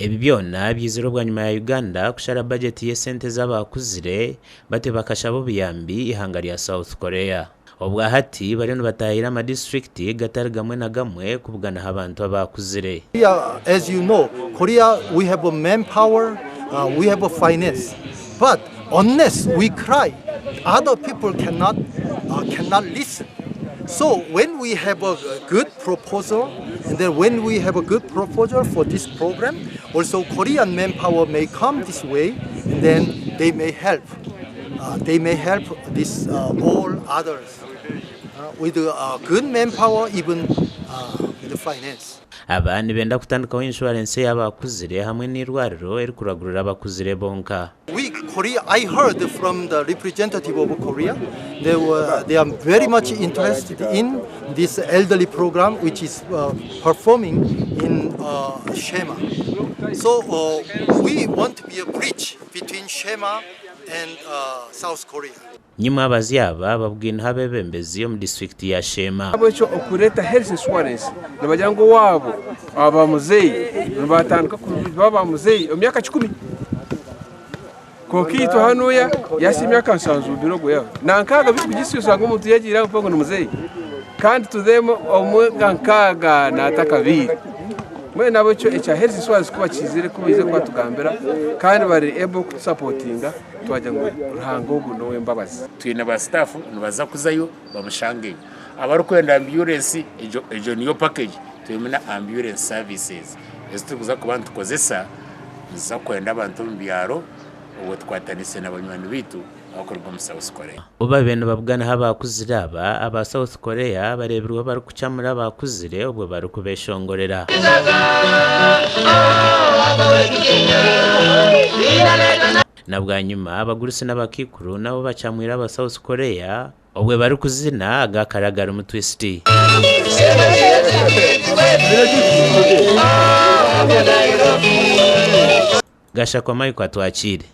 Ebi byona byizire obwanyima ya Uganda kushara bajeti y'esente z'abakuzire batyo bakashaba obuyambi eihanga rya South Korea. Obwahati bariyo nibatahirira amadisiturikiti gatari gamwe na gamwe kubuganaho abantu abakuzire. As you know, Korea we have a manpower, we have a finance, but unless we cry, other people cannot, cannot listen. So when we have a good proposal, and then when we have a good proposal for this program, also Korean manpower may come this way, and then they may help. They may help this all others with good manpower, even with the finance. Aba nibenda kutandikaho inshuwarensi ey'abakuzire hamwe n'eirwariro erikuragurira abakuzire bonka. We Korea, I heard from the representative of Korea, they were, they are very much interested in this elderly program which is performing in Sheema. So we want to be a bridge between Sheema and South Korea. Nyimwabazyo aba babwineho abeebembezi omu disiturikiti ya Sheema. N'ahabw'ekyo okureeta health insurance nibagira ngu owaabo aba muzeeyi nibatandika kuba ba muzeeyi omu myaka kikumi. Kwonka itwe hanuya yahitsya emyaka nsanju biri ogwo yaaba na nkaaga beitu kugisya oshanga omuntu yagiire aho ngu ni muzeeyi kandi to them omwe nka nkaaga naatakabaire. Mbwenu n'ahabw'ekyo ekya health insurance ku bakiizire ku baija kubatugambira kandi bari able kutusapotinga Twagira ngu Ruhanga ogu n'ow'embabazi. Twine ba staff nibaza kuzayo bamushangeyo. Abarikwenda ambyurensi egyo egyo niyo package twine na ambulance services ezi turikuza kuba nitukozesa niziza kwenda abantu omu byaro obwo tukwatanise na banywani baitu abakuruga omu South Korea. Obu babaire nibabuganaho abakuzire aba, aba South Korea bareebirwe barikukyamura abakuzire obwo barikubeshongorera. Na bwanyima, abagurusi n'abakaikuru nabo bakyamwire aba South Korea obwo barikuzina aga kare agarimu twisiti. Gashakwa Michael Atwakiire.